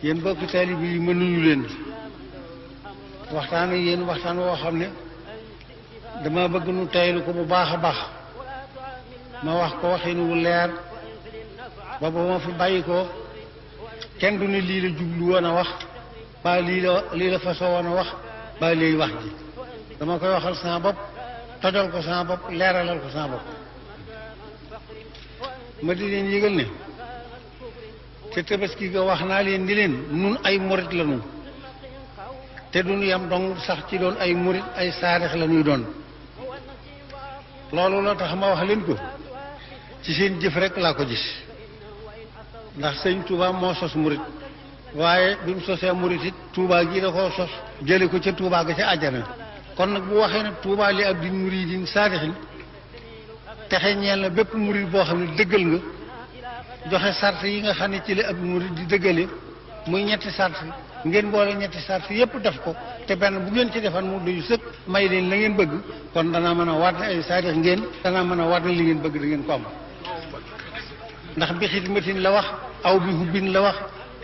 yéen bokki taalibe yi mënuñu leen waxtaan ak yéen waxtaan woo xam ne dama bëgg nu taylu ko bu baax a baax ma wax ko waxin wu leer ba ba ma fi bàyyi ko kenn du ne lii la jublu woon a wax ba lii la fasoo woon a wax ba léegi wax ji dama koy waxal sama bopp tojal ko sama bopp leeralal ko sama bopp ma di leen yëgal ne te tabaski ga wax naa leen di leen nun ay murit la ñu te duñu yam dong sax ci doon ay murit ay saarix la ñuy doon loolu la tax ma wax leen ko ci seen jëf rek laa ko gis ndax sëñ Touba moo sos murit waaye bi mu sosee murit it Touba gi da koo sos jële ko ca Touba ga ca àjjana kon nag bu waxee ne Touba li ab di muridin saadixin texe ñeel na bépp murit boo xam ne dëggal nga joxe sart yi nga xam ne ci la ab murit di dëggale muy ñetti sart ngeen boole ñetti sart yépp def ko te benn bu ngeen ci defan mu doyu sëkk may leen la ngeen bëgg kon danaa mën a war ne ay saadix ngeen danaa mën a war ne li ngeen bëgg da ngeen ko am ndax bi xidmatin la wax aw bi hubbin la wax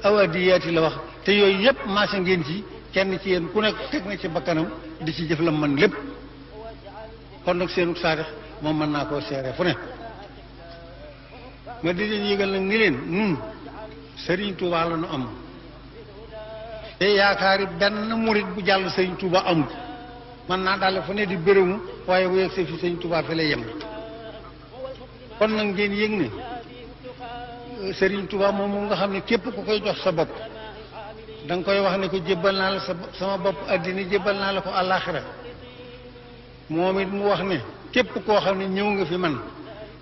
aw adiyaati la wax te yooyu yépp maase ngeen ci kenn ci yéen ku nekk teg na ci bakkanam di ci jëf la man lépp kon nag seenu saadix moom mën naa koo seere fu ne ma di leen yëgal nag ni leen nun Serigne Touba la nu am te yaakaari benn murit bu jàll Serigne Touba amul man naa daal fu ne di bërëmu waaye bu yegg see fi Serigne Touba fi lay yem kon nag ngeen yëg ne Serigne Touba moom nga xam ne képp ku koy jox sa bopp da nga koy wax ne ko jébbal naa la sama bopp addina jébbal naa la ko àllaaxira moom it mu wax ne képp koo xam ne ñëw nga fi man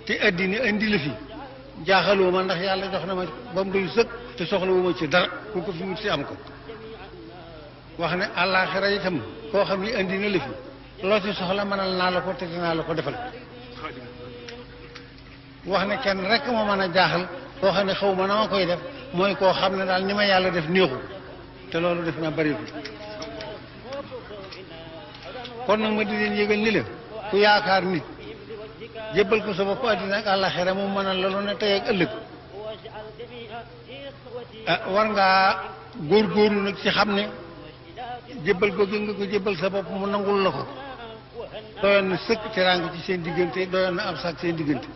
te addina indi la fi jaaxaloo ma ndax yàlla jox na ma ba mu doy sëkk te soxlawu ma ci dara ku ko fi wut si am ko wax ne àllaaxira itam koo xam ne indi na la fi loo ci soxla mënal naa la ko te dinaa la ko defal wax ne kenn rek moo mën a jaaxal koo xam ne xaw ma na ma koy def mooy koo xam ne daal ni ma yàlla def néexu te loolu def na bëriwul kon nag ma di leen yëgal ni la ku yaakaar nit jébbal ko sa bopp àddina ak àllaxira mu mënal la lu ne tey ak ëllëg war ngaa góorgóorlu nag ci xam ne jébbal ko gi nga ko jébbal sa bopp mu nangul la ko doyoon na sëkk teraanga ci seen diggante doyoon na ab sax seen diggante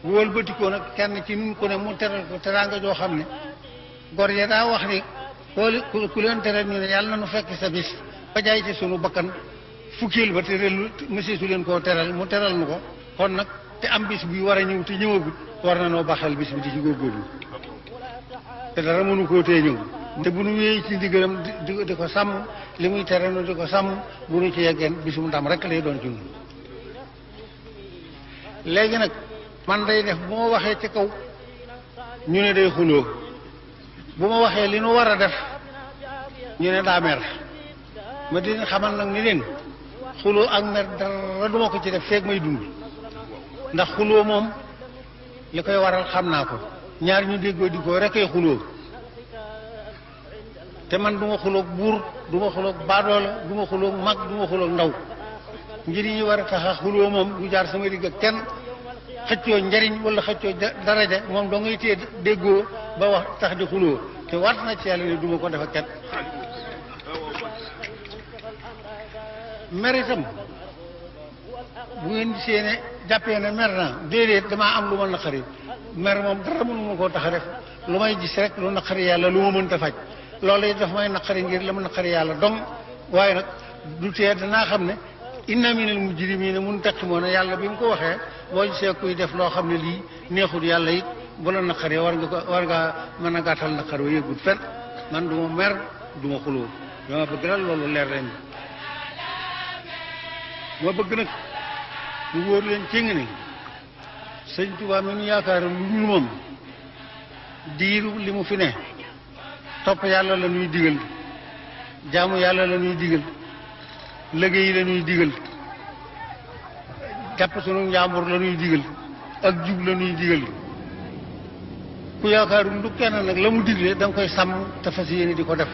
bu wëlbatikoo nag kenn ci nun ko ne mu teral ko teraanga joo xam ne gor ya daa wax ni ku leen teral ñu ne yàlla na nu fekk sa bis ba jaay ci sunu bakkan fukkeel ba te relu monsieur su leen koo teral mu teral nu ko kon nag te am bis bi war a ñëw te ñëwagut war na noo baxal bis bi di ci góorgóorlu te dara mënu koo tee ñëw te bu nu wéyee ci ndigalam di ko sàmm li muy tere nu di ko sàmm bu nu ci yeggeen bisum ndam rek lay doon ci ñun léegi nag man day def bu ma waxee ci kaw ñu ne day xuloo bu ma waxee li nu war a def ñu ne daa mer ma di xamal nag ni leen xuloo ak mer dara duma ko ci def feeg may dund ndax xuloo moom li koy waral xam naa ko ñaar ñu déggoo di ko rekay xuloo te man du ma xuloog buur du ma xuloog baadoola du ma xuloog mag du ma xuloog ndaw ngir yi war a tax a xuloo moom du jaar sama digg ak kenn xëccoo njariñ wala xëccoo daraja moom doo ngay téye déggoo ba wax tax di xuloo te waat na ci yàlla ne du ma ko def ak kenn mer itam bu ngeen gisee ne jàppee ne mer naa déedéet damaa am lu ma naqari mer moom dara mënu ma koo tax a def lu may gis rek lu naqari yàlla lu ma mënta faj loolu it daf may naqari ngir la ma naqari yàlla dong waaye nag du tee danaa xam ne inna minal mujrimina muntaqimoona yàlla bi mu ko waxee boo gisee kuy def loo xam ne lii neexul yàlla it bu la naqaree war ngaa mën a gàttal naqar wa yëggut fen man du ma mer du ma xuloo dama bëgg daal loolu leer leen ma bëgg nag mu wóor leen ci nga ni sëñ Tuubaa mi nu yaakaar lu dul moom diiru li mu fi ne topp yàlla la ñuy digal jaamu yàlla la ñuy digal liggéey la ñuy digal jàpp sunu njàmbur la ñuy digal ak jub la ñuy digal ku yaakaarul lu kenn nag la mu digle da nga koy sàmm te fas yéene di ko def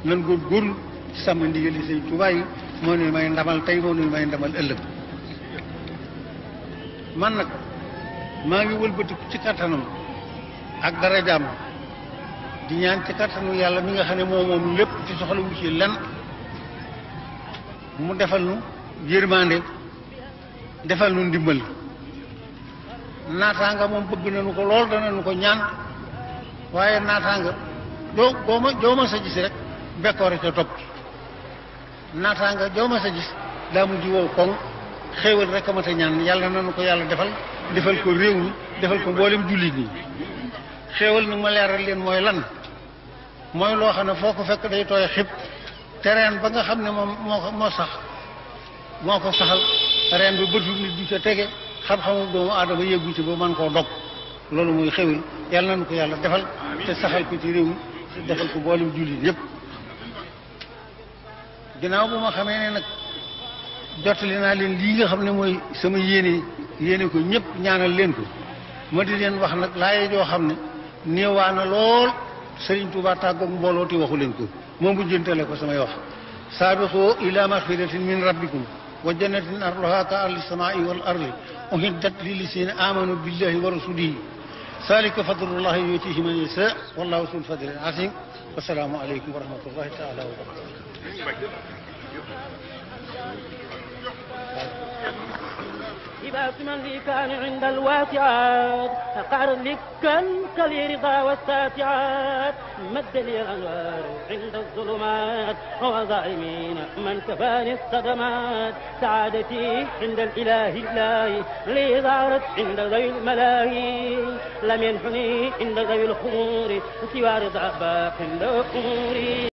nan góorgóorlu ci sàmm ndigal yi sëñ Tuubaa yi moo nuy may ndamal tey moo nuy may ndamal ëllëg man nag maa ngi wëlbatiku ci kattanam ak dara jàmm di ñaan ci kattanu yàlla mi nga xam ne moom lépp ci soxla wu ci lenn mu defal nu yërmande defal nu ndimbal naataanga moom bëgg nañu ko lool danañu ko ñaan waaye naataanga joo ma sa gis rek bekkoore ca topp naataanga joo ma sa gis daa mujj wow koŋ xéewal rek a mat a ñaan yàlla nañu ko yàlla defal ko réew mi defal ko mboolem jullit ñi xéewal nag ma leeral leen mooy lan mooy loo xam ne foo ko fekk day tooy xib te reen ba nga xam ne moom moo ko saxal reen bi bëtu nit du ca tege xam-xamu doomu aadama yëggu ci ba mën koo dog loolu mooy xéwal yàlla nañu ko yàlla defal te saxal ko ci réew mi defal ko mboolem jullit yépp ginnaaw bu ma xamee ne nag jottali naa leen lii nga xam ne mooy sama yéene ko ñëpp ñaanal leen ko ma di leen wax nag laaye joo xam ne néewaa na lool Sëriñ Tuubaa tàggoog mbooloo ti waxu leen ko moom bu jëntale ko samay wax saabiqu ila maxfiratin min rabbikum wa jannatin arduha ka ardi samaa'i wal ardi uhiddat lillazina amanu billahi wa rasulihi zalika fadlullahi yutihi man yasha wallahu zul fadlil azim wasalaamu aleykum wa rahmatullahi taala wa barakatuh لباس من لي كان عند الواقعات فقعر لكا كالرضا والساتعات مد لي الأنوار عند الظلمات وظالمين من كفاني الصدمات سعادتي عند الإله لي ظهرت عند ذوي الملاهي لم ينحني عند ذوي الخمور سوى رضا باق عند أموري